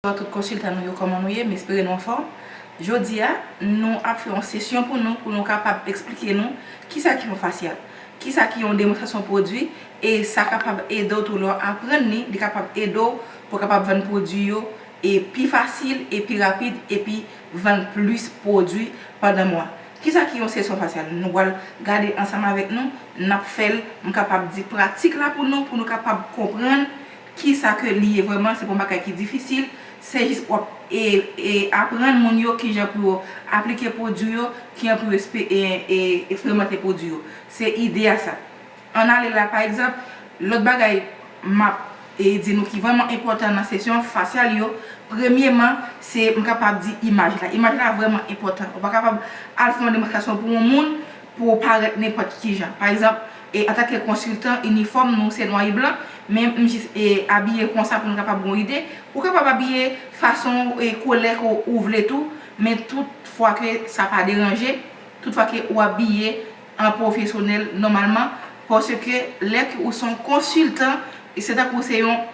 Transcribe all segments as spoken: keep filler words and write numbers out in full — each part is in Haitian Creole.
Bonswa tout konsiltan nou yo, kòman nou ye? M espere nou anfòm. Jodi a, nou ap fè yon sesyon pou nou, pou nou kapab eksplike nou kisa ki yon fasyal, kisa ki yon demonstrasyon pwodui, e sa kapab ede w tou lè w aprann li, li kapab ede w pou w kapab vann pwodui yo e pi fasil, e pi rapid, epi vann plis pwodui pandan mwa. Kisa ki yon sesyon fasyal? Nou pral gade ansanm avèk nou, n ap fè l, m kapab di pratik la pou nou, pou nou kapab konprann kisa ke li ye vrèman. Se pa yon bagay ki difisil, se jis w ap e, e aprann moun yo kijan pou yo aplike pwodui yo, kijan pou yo espe-, e, e eksperimante pwodui yo. Se ide a sa. Ann ale la, pa egzanp, lòt bagay m ap e di nou ki vrèman enpòtan nan sesyon fasyal yo, premyeman, se, m kapab di, imaj la. Imaj la vrèman enpòtan. Ou pa kapab al fè yon demonstrasyon pou yon moun pou w parèt nenpòt ki jan. Pa egzanp, e antanke konsiltan, inifòm nou se nwa e blan, men m jis e abiye konsa pou nou kapab gen yon ide. Ou kapab abiye fason e kolè ke w vle tou, men tout fwa ke sa pa deranje, tout fwa ke ou abiye an pwofesyonèl nòmalman, paske lè ke ou se yon konsiltan, se tankou se yon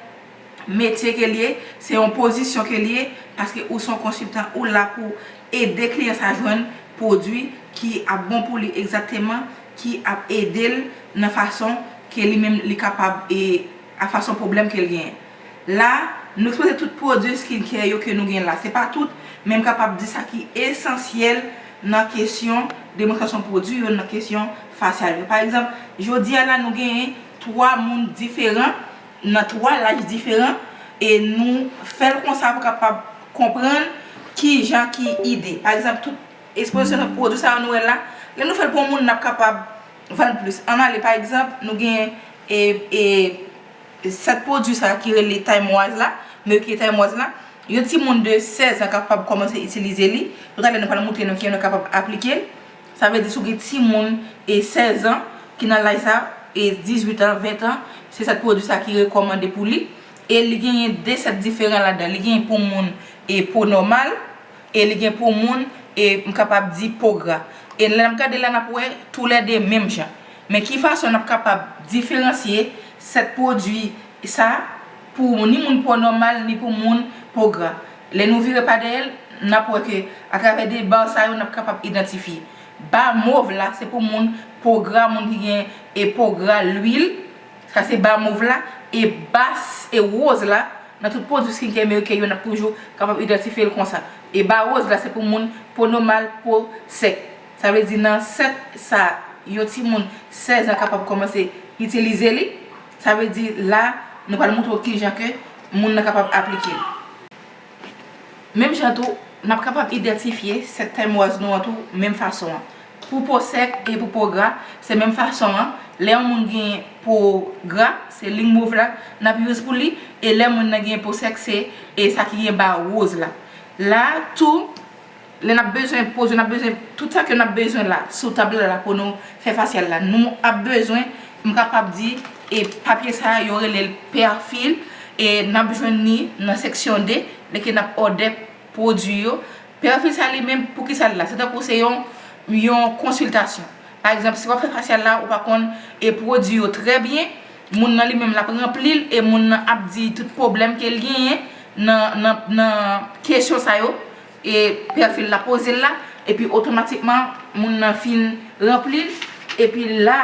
metye ke l ye, se yon pozisyon ke l ye, paske ou se yon konsiltan, ou la pou ede kliyan sa jwenn pwodui ki ap bon pou li egzakteman, ki ap ede l nan fason ke li menm li kapab e a fason pwoblèm ke l genyen. La, nou ekspoze tout pwodui skincare yo ke nou gen la. Se pa tout, men m kapab di sa ki esansyèl nan kesyon demonstrasyon pwodui yo, nan kesyon fasyal yo. Pa egzanp, jodi a la, nou genyen twa moun diferan, nan twa laj diferan, e nou fè l konsa pou kapab konprann ki jan ki ide. Pa egzanp, tout ekspozisyon pwodui sa yo nou wè la, lè nou fè l pou yon moun, n ap kapab vann plis. Ann ale, pa egzanp, nou gen, e, e, sèt pwodui sa ki rele Time Wise la, Mercury Time Wise la. Yon timoun de sèz an kapab kòmanse itilize li. Toutalè, nou pral montre nou kijan nou kapab aplike l. Sa vle di, si w gen timoun e sèz an ki nan laj sa, e dizuit an, ven an, se sèt pwodui sa ki rekòmande pou li. E li genyen de sèt diferan ladan. Li genyen pou moun e po nòmal, e li gen pou moun, e m kapab di po gra. E lè n ap gade la, n ap wè toulède menm jan. Men ki fason n ap kapab diferansye sèt pwodui sa pou ni moun po nòmal, ni pou moun po gra? Lè nou vire pa dèyè l, n ap wè ke atravè de ba sa yo, n ap kapab idantifye. Ba mov la, se pou moun po gra, moun ki gen e po gra, lwil. Sa se ba mov la. E ba s-, e woz la, nan tout pwodui skincare Mercury yo, n ap toujou kapab idantifye l konsa. E ba woz la, se pou moun po nòmal, po sèk. Sa vle di nan sèt sa, yon timoun sèz an kapab kòmanse itilize li. Sa vle di la, nou pral montre w kijan ke moun nan kapab aplike l. Menm jan tou, n ap kapab idantifye sèt Time Wise nou an tou menm fason an. Pou po sèk e pou po gra, se menm fason an. Lè yon moun gen po gra, se liy mov la n ap use pou li. E lè moun nan gen po sèk, se, e sa ki gen ba woz la. La tou, lè n ap bezwen pwodui, n ap bezwen tout sa ke n ap bezwen la, sou tab la, la pou nou fè fasyal la. Nou ap bezwen, m kapab di, e papye sa, yo rele l pèfil, e n ap jwenn li nan seksyon de, lè ke n ap òdè pwodui yo. Pèfil sa li menm, poukisa l la? Se tankou se yon, yon konsiltasyon. Pa egzanp, si w ap fè fasyal la, ou pa konn e pwodui yo trè byen, moun nan li menm l ap ranpli l, e moun nan ap di tout pwoblèm ke l genyen nan, nan, nan kesyon sa yo, e pèfil la poze l la, epi otomatikman, moun nan fin ranpli l, epi la,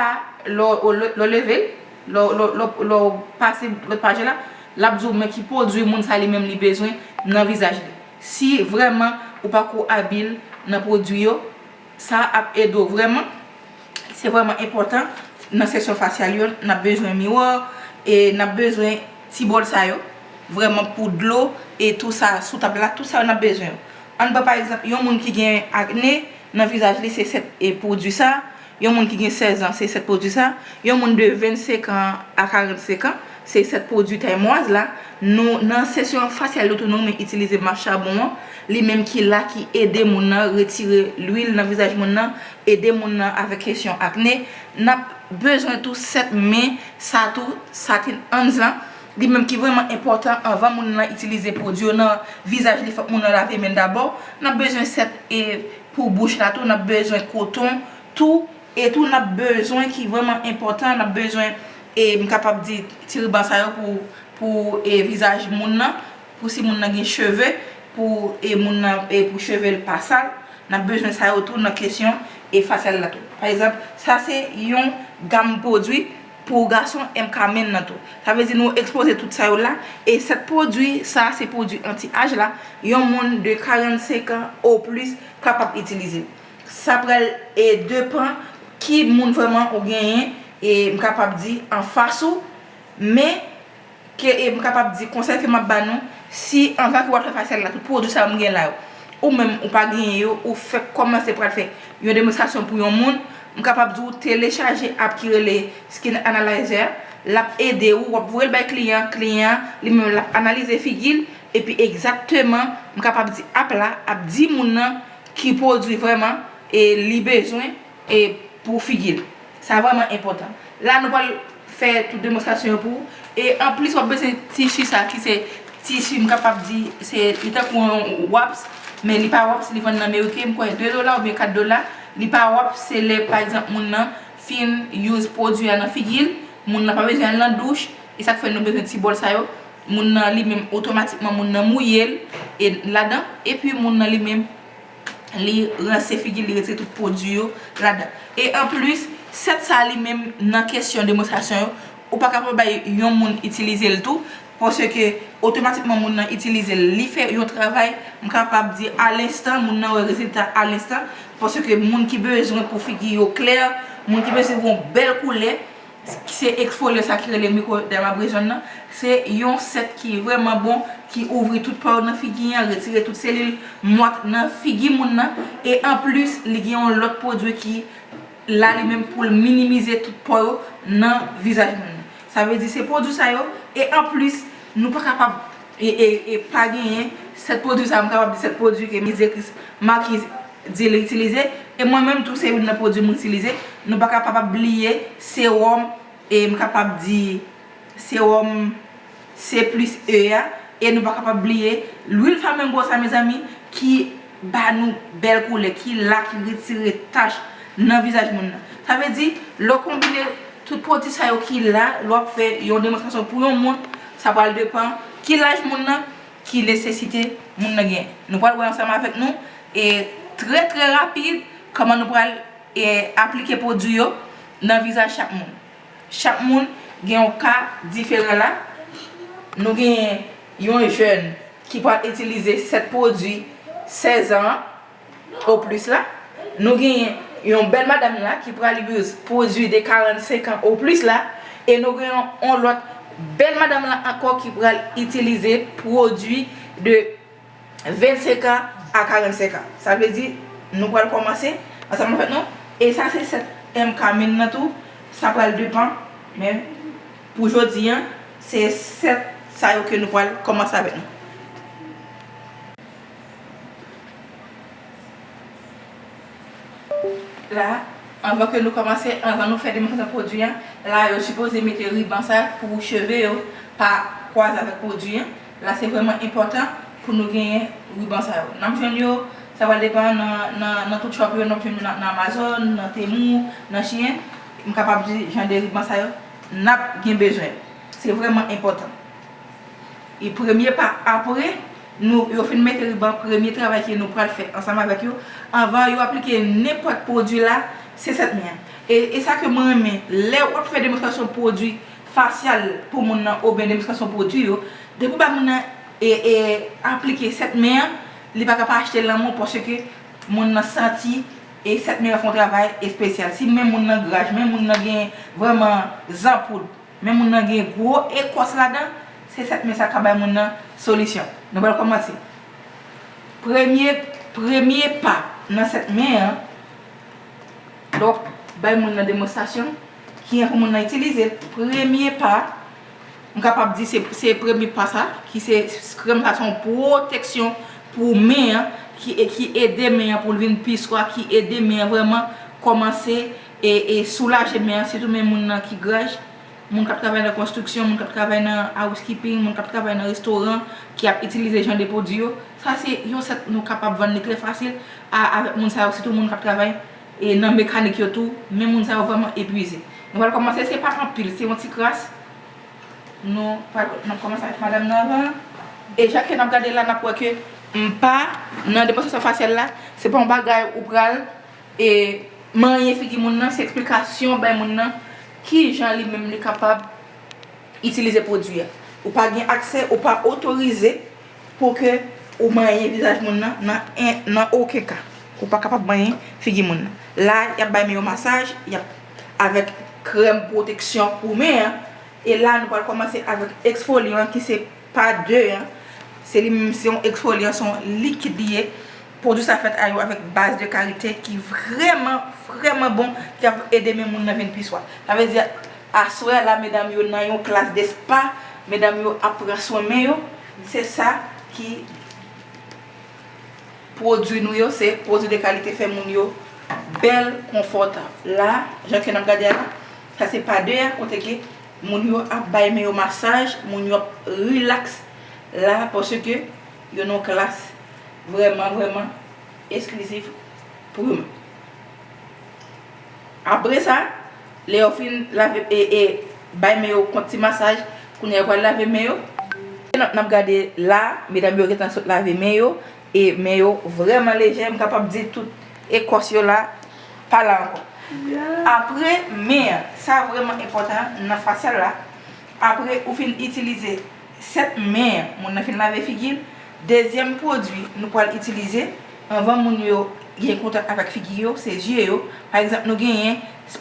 lè w, lè w leve l, lè w, lè w, lè w, lè w pase lòt paj la, l ap di w men ki pwodui moun sa li menm li bezwen nan vizaj li. Si vrèman ou pako abil nan pwodui yo, sa ap ede w vrèman. Se vrèman enpòtan nan sesyon fasyal yo, n ap bezwen miwa, e n ap bezwen ti bòl sa yo, vrèman pou dlo, e tou sa sou tab la, tout sa yo n ap bezwen yo. Ann pran pa egzanp, yon moun ki gen akne nan vizaj li, se sèt e pwodui sa. Yon moun ki gen sèz an, se sèt pwodui sa. Yon moun de vennsenk an a karannsenk an, se sèt pwodui Time Wise la. Nou, nan sesyon fasyal yo tou, nou renmen itilize mas chabon an. Li menm ki la, ki ede moun nan retire lwil nan vizaj moun nan, ede moun nan avèk kesyon akne. N ap bezwen tou sèt men sa tou, Satin Hands lan. Li menm ki vrèman enpòtan anvan moun nan itilize pwodui yo nan vizaj li, fòk moun nan lave men l dabò. N ap bezwen sèt e pou bouch la tou, n ap bezwen koton tou. E tou, n ap bezwen, ki vrèman enpòtan, n ap bezwen, e m kapab di, ti riban sa yo pou, pou, e vizaj moun nan. Pou si moun nan gen cheve, pou e moun nan e pou cheve l pa sal, n ap bezwen sa yo tou nan kesyon e fasyal la tou. Pa egzanp, sa se yon gam pwodui pou gason M K Men nan tou. Sa vle di nou ekspoze tout sa yo la, e sèt pwodui sa se pwodui anti-aj la, yon moun de karannsenk an o plis kapab itilize l. Sa pral e depan ki moun vrèman ou genyen, e m kapab di anfas ou, men ke e m kapab di konsèy ke m ap ba nou, si anvan ke w ap fè fasyal la, tout pwodui sa yo m gen la yo, ou menm ou pa genyen yo, ou fèk kòmanse pral fè yon demonstrasyon pou yon moun, m kapab di w telechaje app ki rele Skin Analyzer, l ap ede w, w ap voye l bay kliyan, kliyan an, li menm l ap analize figi l, epi egzakteman, m kapab di app la ap di moun nan ki pwodui vrèman e li bezwen e pou figi l. Sa vrèman enpòtan. La, nou pral fè tout demonstrasyon yo pou ou. E anplis, w ap bezwen tisi sa ki se tisi, m kapab di, se, li tankou yon wòps, men li pa wòps, li vann nan Meriken, m kwè de dola oubyen kat dola. Li pa wòps, se lè, pa egzanp, moun nan fin use pwodui a nan figi l, moun nan pa bezwen al nan douch, e sa k fè nou bezwen ti bòl sa yo. Moun nan, li menm, otomatikman, moun nan mouye l e ladan, epi moun nan, li menm, li ranse figi l, li retire tout pwodui yo ladan. E anplis, sèt sa li menm nan kesyon demonstrasyon yo, ou pa kapab bay yon moun itilize l tou, paske otomatikman moun nan itilize l, li fè yon travay, m kapab di alenstan, moun nan wè rezilta alenstan, paske moun ki bezwen pou figi yo klè, moun ki bezwen yon bèl koulè, se eksfolyan sa ki rele microdermabrasion nan. Se yon sèt ki vrèman bon, ki ouvri tout pò nan figi an, retire tout selil mwat nan figi moun nan. E anplis, li gen yon lòt pwodui ki la li menm pou l minimize tout pò yo nan vizaj moun nan. Sa vle di se pwodui sa yo. E anplis, nou pa kapab e, e, e pa genyen sèt pwodui sa yo, m kapab di sèt pwodui ke Miss Decris Marquis di l itilize, e mwen menm tou se youn nan pwodui m itilize. Nou pa kapab bliye sewòm, e m kapab di sewòm C plis E a, e nou pa kapab bliye lwil flamengo sa, mezanmi, ki ba nou bèl koulè, ki la, ki retire tach nan vizaj moun nan. Sa vle di, lè w konbine tout pwodui sa yo ki la, lè w ap fè yon demonstrasyon pou yon moun, sa pral depan ki laj moun nan, ki nesesite moun nan gen. Nou pral wè ansanm avèk nou, e trè, trè rapid, kòman nou pral, e, aplike pwodui yo nan vizaj chak moun. Chak moun gen yon ka diferan la. Nou genyen yon jèn ki pral itilize sèt pwodui sèz an o plis la. Nou genyen yon bèl madanm la ki pral use pwodui de karannsenk an o plis la. E nou genyen yon lòt bèl madanm la ankò ki pral itilize pwodui de vennsenk an a karannsenk an. Sa vle di, nou pral kòmanse ansanm avèk nou. E sa se sèt M K Men nan tou. Sa pral depan. Men pou jodi an, se sèt sa yo ke nou pral kòmanse avèk nou. La, anvan ke nou kòmanse, anvan nou fè demonstrasyon pwodui an, la yo sipoze mete riban sa pou cheve yo pa kwaze avèk pwodui an. La se vrèman enpòtan pou nou genyen riban sa yo. N ap jwenn yo, sa va depann nan, nan, nan tout shop yo, n ap jwenn yo nan, nan Amazon, nan Temu, nan Shein. M kapab di jan de riban sa yo, n ap gen bezwen. Se vrèman enpòtan. E premye pa, apre nou, yo fin mete riban, premye travay ke nou pral fè ansanm avèk yo, anvan yo aplike nenpòt pwodui la, se sèt men an. E, e sa ke mwen renmen, lè w ap fè demonstrasyon pwodui fasyal pou moun nan, oubyen demonstrasyon pwodui yo, depi w ba moun nan e, e aplike sèt men an, li pa ka pa achte l nan men w, paske moun nan santi e sèt men an fè yon travay espesyal. Si men moun nan graj, men moun nan gen vrèman zanpoud, men moun nan gen gwo ekòs ladan, se sèt men sa ka bay moun nan solisyon. Nou pral kòmanse. Premye, premye pa nan sèt men an, lè w ap bay moun nan demonstrasyon, kijan pou moun nan itilize l. Premye pa, m kapab di se, se premye pa sa, ki se krèm sa, se yon pwoteksyon pou men an, ki, e ki ede men an pou l vin pi swa, ki ede men an vrèman kòmanse e, e soulaje men an, sitou men moun nan ki graj, moun k ap travay nan konstriksyon, moun k ap travay nan housekeeping, moun k ap travay nan restoran, ki ap itilize jan de pwodui yo. Sa se yon sèt nou kapab vann li trè fasil a, avèk moun sa yo, sitou moun k ap travay e nan mekanik yo tou, men moun sa yo vrèman epuize. Nou pral kòmanse, se pa anpil, se yon ti kras. Nou pral, n ap kòmanse avèk madanm nan avan. E jan ke n ap gade la, n ap wè ke m pa nan demonstrasyon fasyèl la, se pa yon bagay ou pral e manyen figi moun nan, se eksplikasyon bay moun nan kijan li menm li kapab itilize pwodui a. Ou pa gen aksè, ou pa otorize pou ke ou manyen vizaj moun nan nan en- nan okenn ka. Ou pa kapab manyen figi moun nan. La, y ap bay men yo masaj, y ap avèk krèm pwoteksyon pou men an. E la, nou pral kòmanse avèk eksfolyan ki se pa de an. Se li menm, se yon eksfolyan, se yon likid li ye. Pwodui sa fèt a yo avèk baz de karite ki vrèman, vrèman bon, ki ap ede men moun nan vin pi swè. Sa vle di, aswè a la, medam yo nan yon klas de spa, medam yo ap pran swen men yo. Se sa ki pwodui nou yo, se pwodui de kalite, fè moun yo bèl, konfòtab. La, jan ke n ap gade a la, sa se pa de a, kote ke moun yo ap bay men yo masaj, moun yo ap rilaks la, paske yo nan yon klas vrèman, vrèman esklizif pou yo menm. Apre sa, lè yo fin lave e, e bay men yo kont ti masaj, kounye a yo pral lave men yo. N ap, n ap gade la, medam yo gentan sot lave men yo, e men yo vrèman lejè, m kapab di tout ekòs yo la pa la ankò. Apre men an, sa vrèman enpòtan nan fasyèl la. Apre ou fin itilize sèt men an, moun nan fin lave figi l, dezyèm pwodui nou pral itilize anvan moun yo gen kontak avèk figi yo, se zye yo. Pa egzanp, nou genyen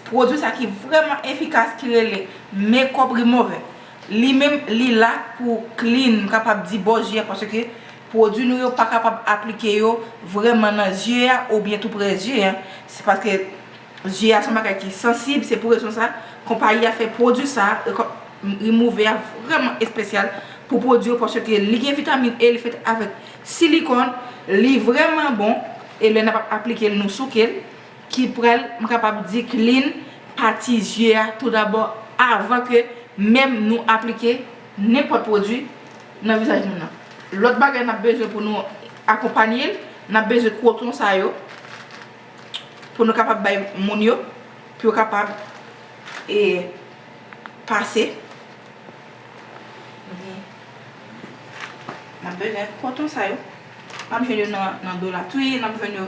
pwodui sa ki vrèman efikas ki rele Makeup Remover. Li menm, li la pou clean, m kapab di bò zye a, paske pwodui nou yo pa kapab aplike yo vrèman nan zye a oubyen toupre zye a. Se paske zye a se yon bagay ki sansib, se pou rezon sa, konpayi a fè pwodui sa, e kò-, Remover a vrèman espesyal pou pwodui yo, paske li gen vitamin E, li fèt avèk silikòn, li vrèman bon, e lè n ap aplike l, nou souke l, ki pral, m kapab di, clean pati zye a toudabò, avan ke menm nou aplike nenpòt pwodui nan vizaj moun nan. Lòt bagay n ap bezwen pou nou akonpanye l, n ap bezwen koton sa yo, pou nou kapab bay moun yo, pou yo kapab, e, pase. N ap bezwen koton sa yo. N ap jwenn yo nan, nan Dollar Tree, n ap jwenn yo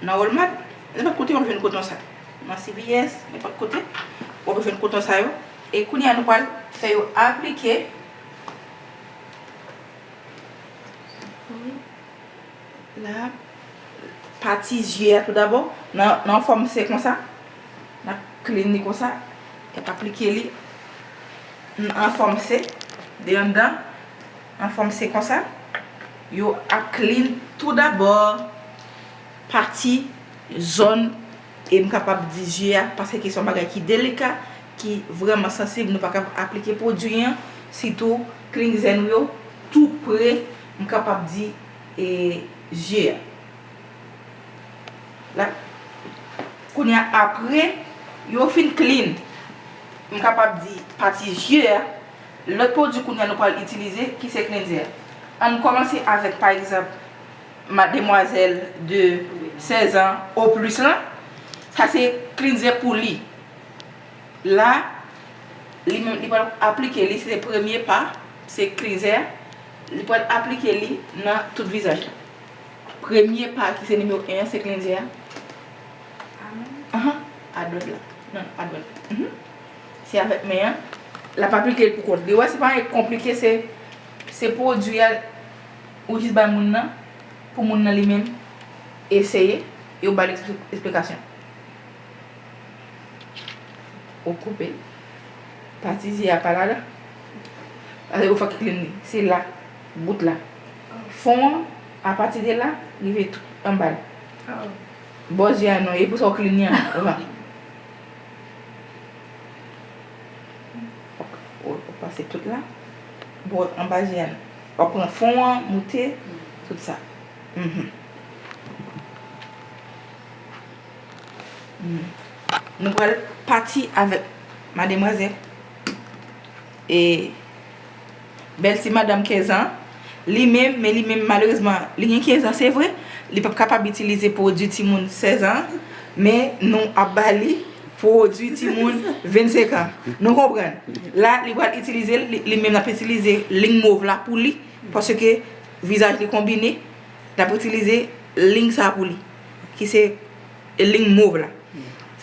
nan Walmart. Nenpòt kote w ap jwenn koton sa. Nan C V S, nenpòt kote, w ap jwenn koton sa yo. E kounye a, nou pral fè yo aplike. La, pati zye a toudabò, nan, nan fòm C konsa. N ap clean li konsa. N ap aplike li an fòm C, de anndan, an fòm C konsa. Yo ap clean toudabò pati zòn, e m kapab di zye a, paske se yon bagay ki delika, ki vrèman sansib, nou pa kapab aplike pwodui an, sitou cleanser nou yo, tou pre, m kapab di, e, zye a. La, kounye a, apre yo fin clean, m kapab di pati zye a, lòt pwodui kounye a nou pral itilize, ki se cleanser. Ann kòmanse avèk, pa egzanp, mademwazèl de sèz an o plis lan. Sa se cleanser pou li. La, li menm, li pral aplike li, se premye pa, se cleanser. Li pral aplike li nan tout vizaj la. Premye pa ki se nimewo en an, se cleanser a. Ahan, adwèt la. Non, adwèt la. Mhm. Se avèk men an. L ap aplike l pou kont li. Wè, se pa anyen konplike, se, se pwodui a, ou jis bay moun nan, pou moun nan li menm eseye, e ou ba l ekspli-, eksplikasyon. Ou koupe l. Pati zye a pa ladan. Pase ou fè clean li. Se la, bout la. Fon an, apati de la, rive tout anba l. Bò zye a non, e pou sa ou clean li an, ou va. Ou, ou pase tout la. Bò anba zye a non. W ap pran fon an, moute, tout sa. Mhm. Hmm. Nou pral pati avèk mademwazèl. E bèl ti madanm kenz an. Li menm, men li menm, malerezman, li gen kenz an, se vre. Li p ap kapab itilize pwodui timoun sèz an. Men nou ap ba li pwodui timoun vennsenk an. Nou konprann. La, li pral itilize l, li, li menm l ap itilize liy mov la pou li. Paske vizaj li konbine, l ap itilize liy sa pou li, ki se liy mov la.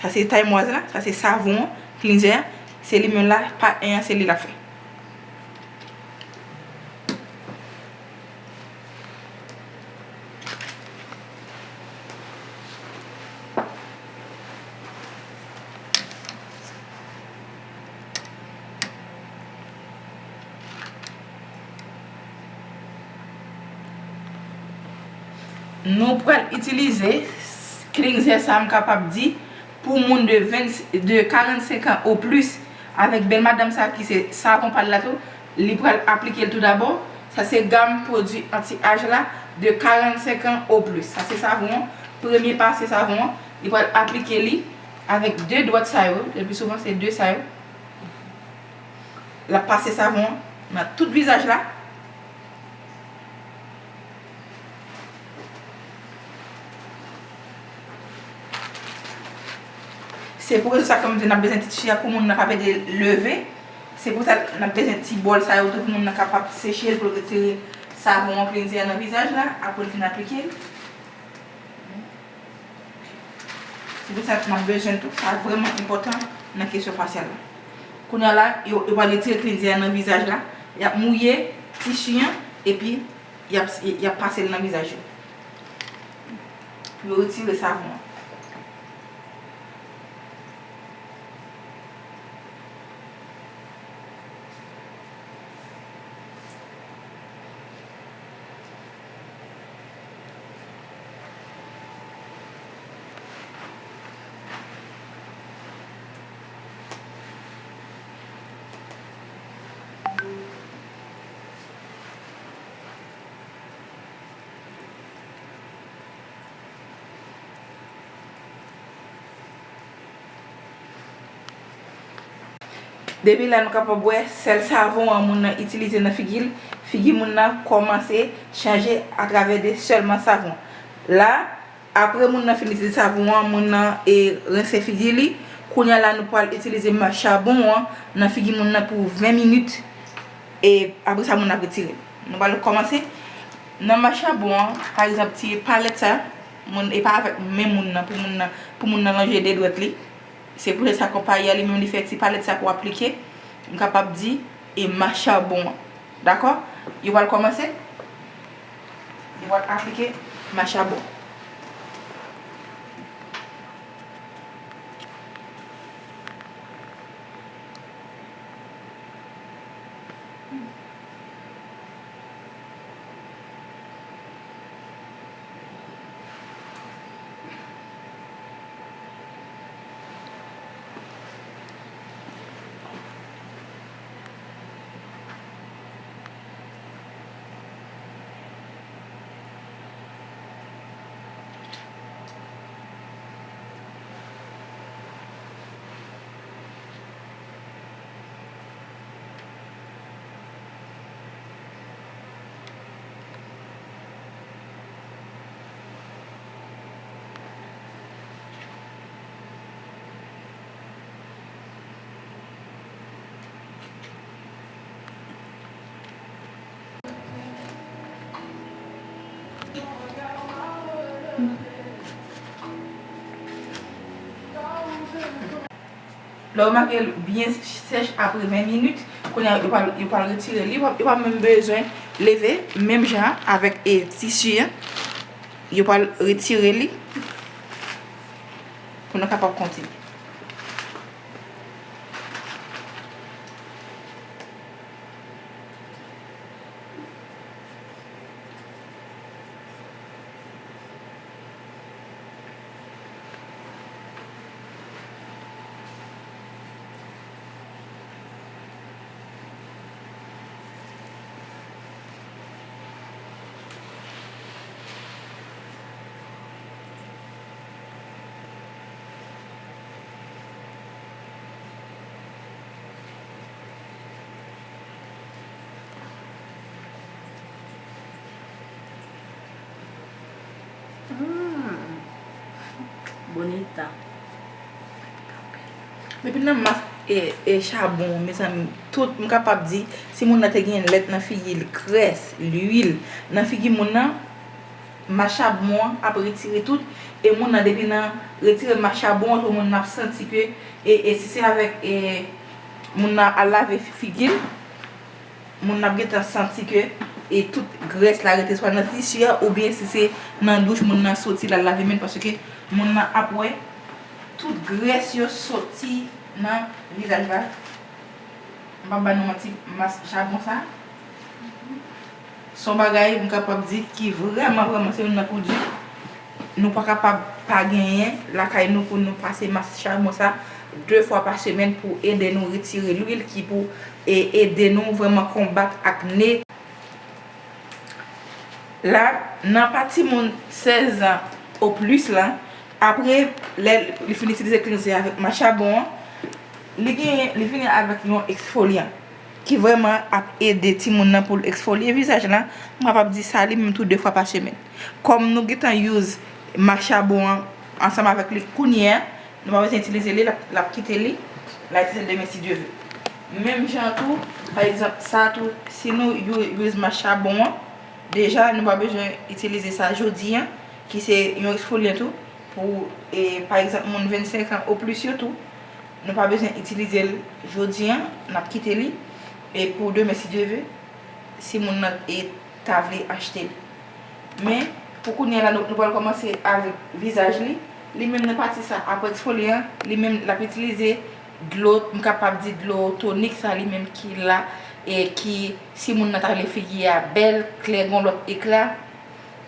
Sa se tay mwaz la, sa se savon an, cleanser an, se li menm la, pa en an, se li l ap fè. Nou pral itilize cleanser sa, m kapab di, pou moun de ven, de karannsenk an o plis, avèk bèl madanm sa ki se savon pa l la tou, li pral aplike l tou dabò. Sa se gam pwodui anti-aj la, de karannsenk an o plis. Sa se savon an, premye pase savon an, li pral aplike li avèk de dwèt sa yo, le pli souvan se de sa yo. L ap pase savon an nan tout vizaj la. Se pou rezon sa fè m di n ap bezwen ti tisi a pou moun nan pa pèdi leve. Se pou sa n ap bezwen ti bòl sa yo tou pou moun nan kapab seche l, pou l retire savon an, cleanser an nan vizaj la, apre l fin aplike l. Se pou sa n ap bezwen tou, sa vrèman enpòtan nan kesyon fasyal la. Kounye a la, yo, yo pral retire cleanser an nan vizaj la, y ap mouye tisi an, epi y ap, y ap pase l nan vizaj yo. Pou yo retire savon an. Depi la, nou kapab wè sèl savon an moun nan itilize nan figi l, figi moun nan kòmanse chanje atravè de sèlman savon. La, apre moun nan fin itilize savon an, moun nan, e, rense figi li, kounye a la, nou pral itilize machabon an nan figi moun nan pou ven minit, e apre sa, moun nan ap retire l. Nou pral kòmanse nan machabon an, pa egzanp, ti palèt sa, moun, e pa avèk men moun nan, pou moun nan, pou moun nan lonje de dwèt li. Se pou sa konpayi a li menm li fè ti palèt sa pou aplike, m kapab di, e machabon an. Dakò? Yo pral kòmanse. Yo pral aplike machabon. Lè w remake l byen sèch apre ven minit, kounye a yo pral, yo pral retire li, yo pa, yo pa menm bezwen leve, menm jan avèk, e, tisi an, yo pral retire li pou nou kapab kontinye. Mm. Bonita. Depi nan mas, E, e chabon, mezanmi, tout, m kapab di, si moun nan te gen lèt nan figi l, grès, lwil nan figi moun nan, machabon an ap retire tout, e moun nan depi nan retire machabon an tou, moun nan ap santi ke, e, e si se avèk, e, moun nan al lave figi l, moun nan ap gentan santi ke, e, tout grès la rete swa nan tisi a, oubyen si se nan douch moun nan soti l al lave men l, paske moun nan ap wè tout grès yo soti nan vizaj la. M p ap ba nou manti, mas chabon sa, se yon bagay m kapab di ki vrèman, vrèman, se youn nan pwodui nou pa kapab pa genyen lakay nou pou nou pase mas chabon sa de fwa pa semèn pou ede nou retire lwil ki pou e ede nou vrèman konbat akne. La, nan pa timoun sèz an o plis la, apre, lè li fin itilize cleanser avèk machabon an, li genyen, li vini avèk yon eksfolyan ki vrèman ap ede timoun nan pou l eksfolye vizaj la. M kapab di sa li menm tou de fwa pa semèn. Kòm nou gentan use machabon an ansanm avèk li kounye a, nou pa bezwen itilize li, l ap, l ap kite li, l a itilize l demen si Dye ve. Menm jan tou, pa egzanp, sa tou, si nou use machabon an, deja nou pa bezwen itilize sa jodi a, ki se yon eksfolyan tou, pou, e, pa egzanp, moun vennsenk an o plis yo tou, nou pa bezwen itilize l jodi a, n ap kite li, e pou demen si Dye ve, si moun nan, e, ta vle achte l. Men, pou kounye a la, nou, nou pral kòmanse avèk vizaj li. Li menm nan pati sa, apre eksfolyan, li menm l ap itilize dlo, m kapab di dlo tonik sa li menm ki la, e ki, si moun nan ta vle figi a bèl, klè, gon lòt ekla,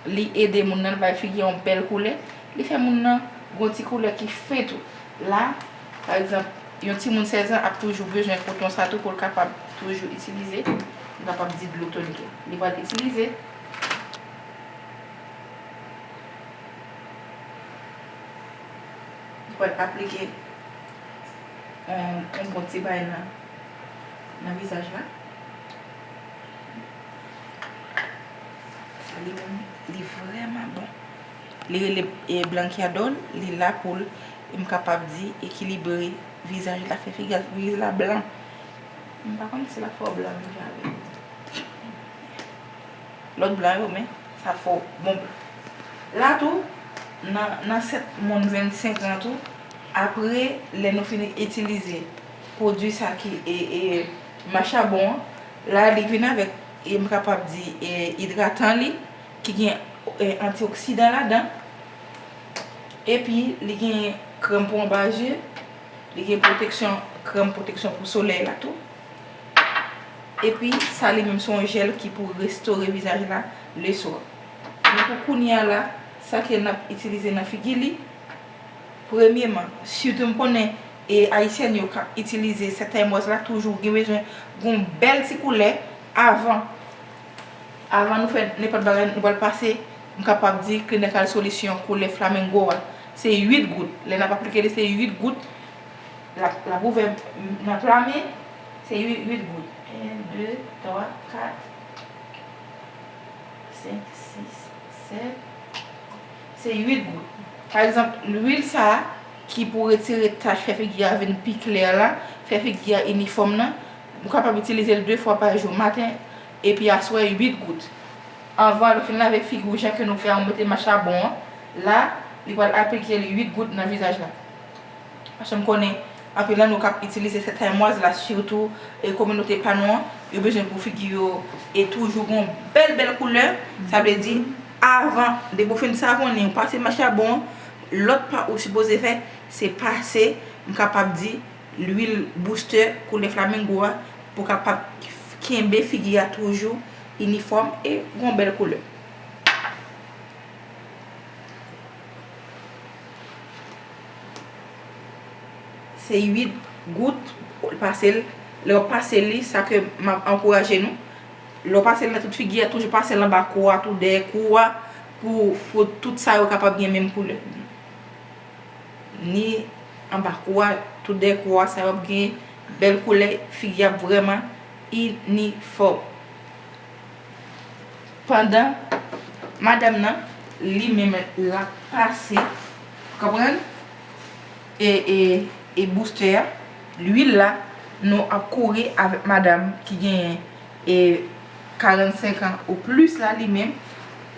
li ede moun nan, li bay figi a yon bèl koulè, li fè moun nan gon ti koulè ki fen tou. La, pa egzanp, yon timoun sèz an ap toujou bezwen koton sa tou pou l kapab toujou itilize, m kapab di dlo tonik la. Li pral itilize, li pral aplike yon, yon bon ti bay nan, nan vizaj la. Sa li menm, li vrèman bon. Li rele, e, Blanquiadol, li la pou l, m kapab di, ekilibre vizaj la, fè figi a, figi la blan. M pa konn si l ap fè w blan menm jan avè lòt blan yo, men sa fè w bon blan. La tou, nan, nan sèt moun vennsenk an tou, apre, lè nou fin itilize pwodui sa ki, e, e, machabon an, la, li vin avèk, e, m kapab di, e, idratan li, ki gen, e, antioksidan ladan. Epi, li gen krèm pou anba je, li gen pwoteksyon, krèm pwoteksyon pou solèy la tou. Epi, sa li menm se yon jèl ki pou restore vizaj la leswa. Men pou kounye a la, sa ke n ap itilize nan figi li, premyeman, sitou m konnen, e, ayisyèn yo k ap itilize sèt Time Wars la, toujou gen bezwen gon bèl ti koulè avan. Avan nou fè nenpòt bagay, nou pral pase, m kapab di, Clinical Solution koulè flamengo a. Se uit gout. Lè n ap aplike li, se uit gout. L ap, l ap ouvè nan pla men, se uit, uit gout. En, de, twa, kat, senk, sis, sèt. Se uit gout. Pa egzanp, lwil sa a ki pou retire tach, fè figi a vin pi klè la, fè figi a inifòm nan, ou kapab itilize l de fwa pa jou, maten epi aswè, uit gout. Anvan nou fin lave figi w, jan ke nou fè a, ou mete machabon an, la, li pral aplike l uit gout nan vizaj la. Paske m konnen anpil nan nou k ap itilize sèt Time Wars la, sitou, e, kominote pa nou an, yo bezwen pou figi yo, e, toujou gon bèl, bèl koulè. Sa vle di, avan, depi w fin savonnen, ou pase machabon an, lòt pa ou sipoze fè, se pase, m kapab di, lwil booster koulè flamengo a, pou kapab kenbe figi a toujou inifòm e gon bèl koulè. Se uit gout, pase l. Lè w pase li, sa ke m ap ankouraje nou. Lè w pase l nan tout figi a, toujou pase l anba kou a tou, dèyè kou a, pou, pou tout sa yo kapab gen menm koulè. Ni anba kou a, tout dèyè kou a, sa yo ap gen bèl koulè, figi a ap vrèman inifòm. Pandan madanm nan, li menm, l ap pase, konprann? E, e, e booster a. Lwil la, nou ap kouri avèk madanm ki genyen e karannsenk an ou plis la, li menm,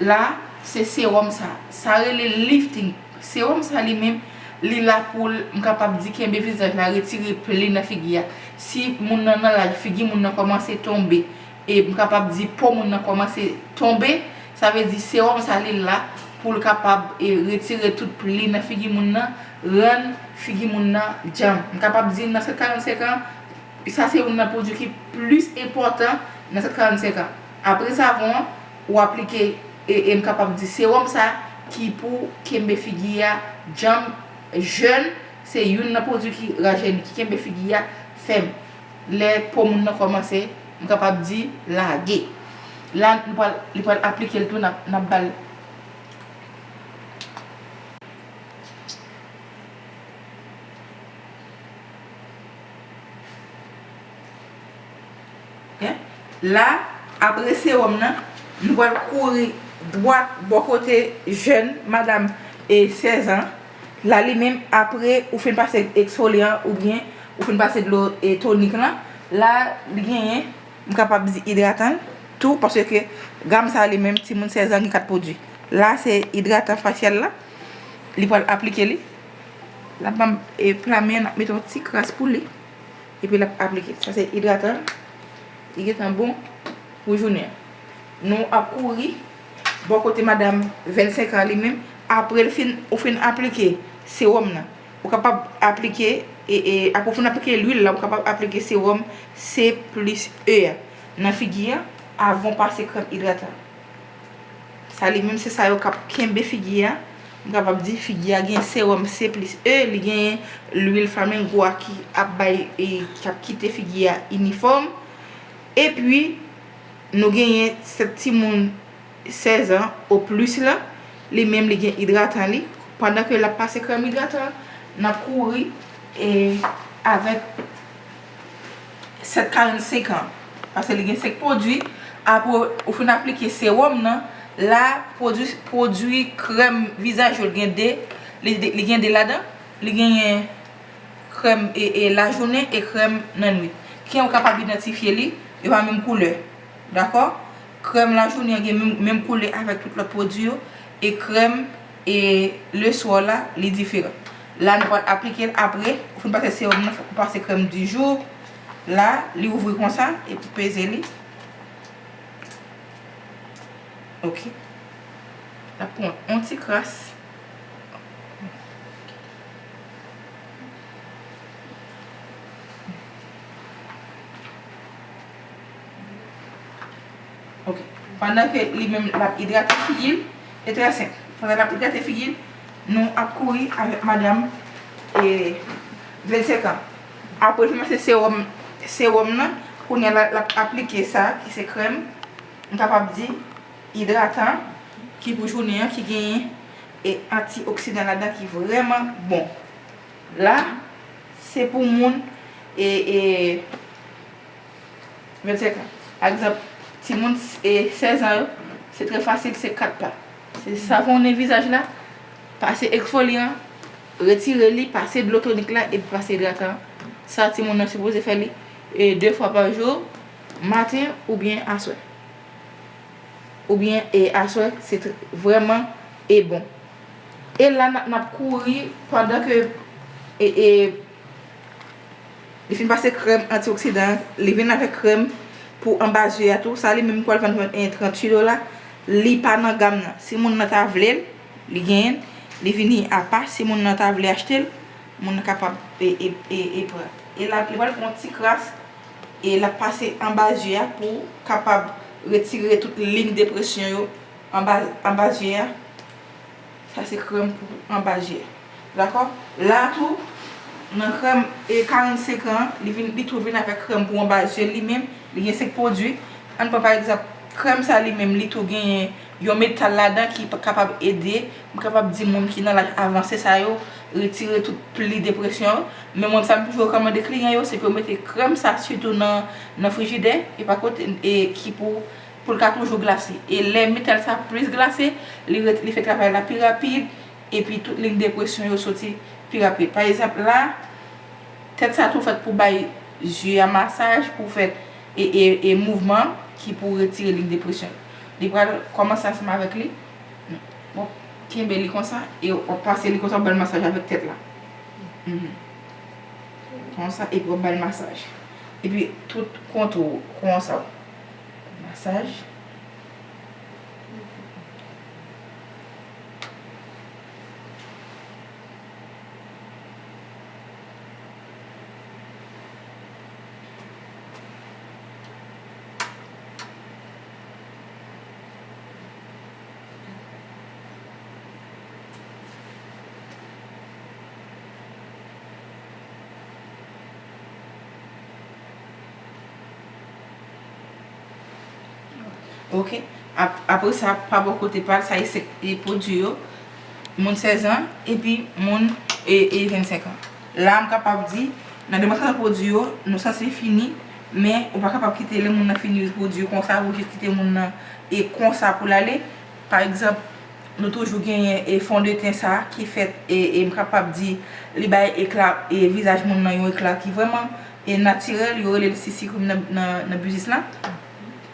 la, se sewòm sa. Sa rele lifting. Sewòm sa li menm, li la pou l, m kapab di, kenbe vizaj la, retire pli nan figi a. Si moun nan nan laj, figi moun nan kòmanse tonbe, e m kapab di po moun nan kòmanse tonbe, sa vle di sewòm sa li la pou l kapab, e, retire tout pli nan figi moun nan, rann figi moun nan djanm. M kapab di nan sèt karannsenk an, sa se youn nan pwodui ki plis enpòtan nan sèt karannsenk an. Apre savon an, ou aplike, e, e m kapab di sewòm sa ki pou kenbe figi a djanm, jèn, se youn nan pwodui ki rajeuni, ki kenbe figi a fèm. Lè po moun nan kòmanse, m kapab di, lage. La, li pral, li pral aplike l tou, n ap, n ap ba l. Ok? La, apre sewòm nan, nou pral kouri dwat bò kote jèn madanm e sèz an. La, li menm, apre ou fin pase eksfolyan oubyen ou fin pase dlo e tonik lan, la, li genyen, m kapab di idratan tou, paske gam sa li menm, timoun sèz an gen kat pwodui. La, se idratan fasyal la, li pral aplike li. L ap ban m, e, pla men, n ap mete yon ti kras pou li. Epi l ap aplike. Sa se idratan. Li gentan bon pou jounen an. Nou ap kouri bò kote madanm vennsenk an li menm. Apre l fin, ou fin aplike sewòm nan. Ou kapab aplike, e, e, apre w fin aplike lwil la, ou kapab aplike sewòm C plis E a nan figi a avan w pase krèm idratan. Sa li menm se sa yo k ap kenbe figi a. M kapab di figi a gen sewòm C plis E, li genyen lwil flamengo a ki ap bay, e, ki ap kite figi a inifòm. Epi, nou genyen sèt timoun sèz an o plis la, li menm li gen idratan li. Pandan ke l ap pase krèm idratan, n ap kouri, e, avèk sèt karannsenk an. Paske li gen senk pwodui. Apre ou fin aplike sewòm nan, la, pwodui, pwodui krèm vizaj yo, li gen de, li, li gen de ladan. Li genyen krèm, e, e lajounen e krèm nan nwit. Kijan ou kapab idantifye li? Yo pa menm koulè. Dakò? Krèm lajounen an gen menm, menm koulè avèk tout lòt pwodui yo. E krèm, e leswa la, li diferan. La, nou pral aplike l apre. Ou fin pase sewòm nan, fòk ou pase krèm di jou. La, li ouvri konsa, epi peze li. Ok. N ap pran yon ti kras. Ok. Pandan ke li menm l ap idrate figi l, se trè senp. Pandan l ap idrate figi l, nou ap kouri avèk madanm, e, vennsenk an. Apre l fin pase sewòm, sewòm nan, kounye a la, l ap aplike sa ki se krèm. M kapab di idratan ki pou jounen an, ki genyen, e, antioksidan ladan ki vrèman bon. La, se pou moun, e, e, vennsenk an. Pa egzanp, timoun, e, sèz an yo, se trè fasil, se kat pa. Se savonnen vizaj la, pase eksfolyan, retire li, pase dlo tonik la, epi pase idratan. Sa, timoun nan sipoze fè li, e, de fwa pa jou, maten oubyen aswè. Oubyen, e, aswè, se tr-, vrèman, e, bon. E la, n ap, n ap kouri pandan ke, e, e, li fin pase krèm antioksidan, li vin avèk krèm pou anba zye a tou. Sa li menm pral vann, vann, e, tranntuit dola. Li pa nan gam nan. Si moun nan ta vle l, li genyen l, li vini apa. Si moun nan ta vle achte l, moun nan kapab, e, e, e, e pran. E la, li pral pran yon ti kras, e l ap pase anba zye a pou kapab retire tout liy depresyon yo anba, anba zye a. Sa se krèm pou anba zye a. Dakò? La tou, nan krèm, e, karannsenk an, li vin, li tou vin avèk krèm pou anba zye li menm, li gen senk pwodui. Ann pran pa egzanp, krèm sa li menm, li tou genyen yon metal ladan ki p-, kapab ede, m kapab di moun ki nan laj avanse sa yo, retire tout pli depresyon yo. Men mwen sa m toujou rekòmande kliyan yo, se pou yo mete krèm sa sitou nan, nan frijidè, e pa kote, e ki pou, pou l ka toujou glase. E lè metal sa plis glase, li ret-, li fè travay la pi rapid, epi tout liy depresyon yo soti pi rapid. Pa egzanp la, Tèt sa tou fèt pou bay zye a masaj, pou fè e, e, e mouvman ki pou retire li depresyon. Li pral kòmanse ansanm avèk li. W ap kenbe li konsa e w ap pase li konsa, w ap ba l masaj avèk tèt la. Mhm. Konsa, epi w ap ba l masaj. Epi tout kontou, konsa. Masaj. Ok. Ap-, apre sa, pa bò kote pa l, sa e senk e pwodui yo, moun sèz an, epi moun e, e vennsenk an. La, m kapab di, nan demonstrasyon pwodui yo, nou sanse fini, men ou pa kapab kite lè moun nan fini pwodui yo konsa, ou jis kite moun nan e konsa pou l ale. Pa egzanp, nou toujou genyen e fondeten sa ki fèt e, e m kapab di li bay ekla e vizaj moun nan yon ekla ki vrèman e natirèl, yo rele l C C cream nan, nan, nan biznis lan,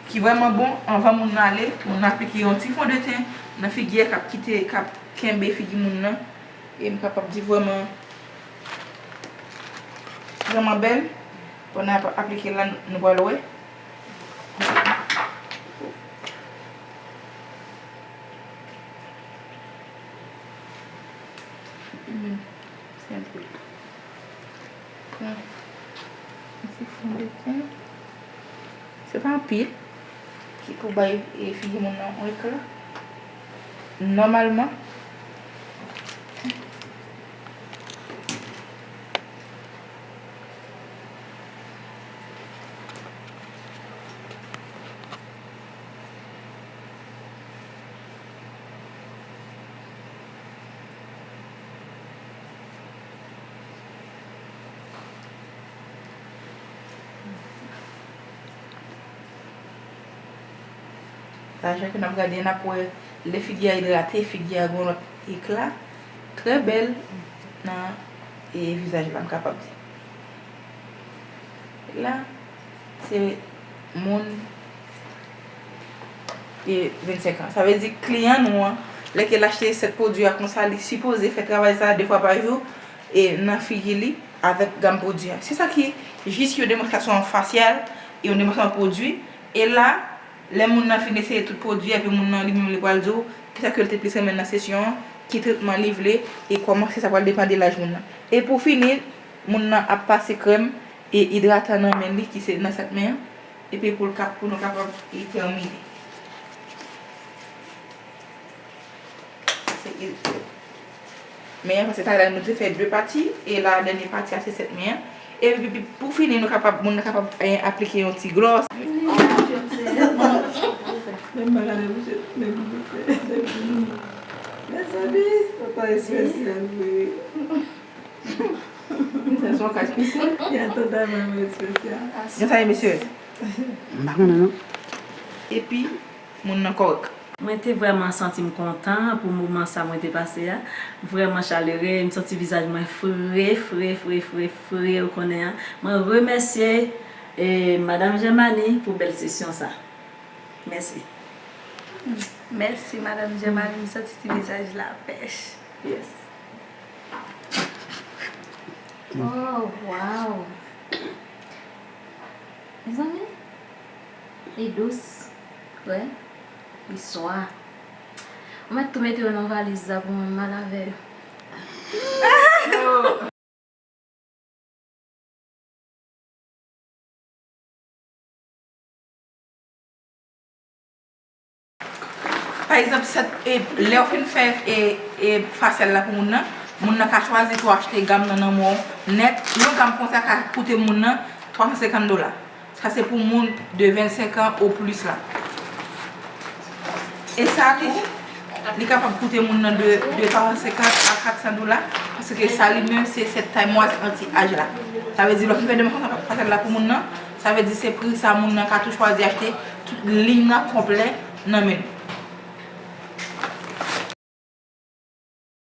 ki vrèman bon. Anvan moun nan ale, moun nan aplike yon ti fondeten nan figi a k ap kite, k ap kenbe figi moun nan, e m kapab di vrèman, vrèman bèl. Pandan n ap aplike l la, nou pral wè. Senp. Pran yon ti fondeten. Se pa anpil ki pou bay, e, figi moun nan yon ekla. Nòmalman, Sa, jan ke n ap gade, n ap wè lè figi a idrate, figi a gen yon lòt ekla trè bèl nan, e, vizaj la, m kapab di. La, se moun e vennsenk an. Sa vle di kliyan nou an, lè ke l achte sèt pwodui a konsa, li sipoze fè travay sa de fwa pa jou e nan figi li avèk gam pwodui a. Se sa ki jis yon demonstrasyon fasyal e yon demonstrasyon pwodui. E la, lè moun nan fin eseye tout pwodui a, epi moun nan li menm li pral di w kisa ke l te plis renmen nan sesyon an, ki tretman li vle, e kòman, se sa pral depann de laj moun nan. E pou fini, moun nan ap pase krèm e idratan nan men li, ki se nan sèt men an, epi pou l kap-, pou nou kapab e tèmine. Se, e, men an, paske talè nou te fè de pati, e la, dènye pati a, se sèt men an. Epi, epi pou fini, nou kapab, moun nan kapab, e, aplike yon ti glòs. Menm pa gade mouche, menm mouche. Mezanmi, papa espesyal, wi. Sa se yon ka espesyal. Li a totalman espesyal. Gen sa e mesye? M pa konnen non. Epi, moun nan kòrèk. Mwen te vrèman santi m kontan pou moman sa mwen te pase a. Vrèman chalere, m santi vizaj mwen fre, fre, fre, fre, fre, ou konnen an. Mwen remèsye, e, Madanm Germany pou bèl sesyon sa. Mèsi. Mèsi, Madanm Germany, m santi ti vizaj la pèch. Yes. Oh, wow. Mezanmi, li dous, frè, li swa. Ou mèt tou mete yo nan valiz la pou mwen, m al avè yo. Pa egzanp, sèt, e, lè w fin fè, e, e, fasyèl la pou moun nan, moun nan ka chwazi tou achte gam nan nan men w nèt. Yon gam konsa ka koute moun nan twa san senkant dola. Sa se pou moun de vennsenk an o plis la. E sa tou, li kapab koute moun nan de, de twa san senkant a kat san dola, paske sa li menm se sèt Time Wash anti-age la. Sa vle di, lè w fin fè demach konsa, fasyèl la pou moun nan, sa vle di se pri sa moun nan ka tou chwazi achte tout liy nan konplè nan men l.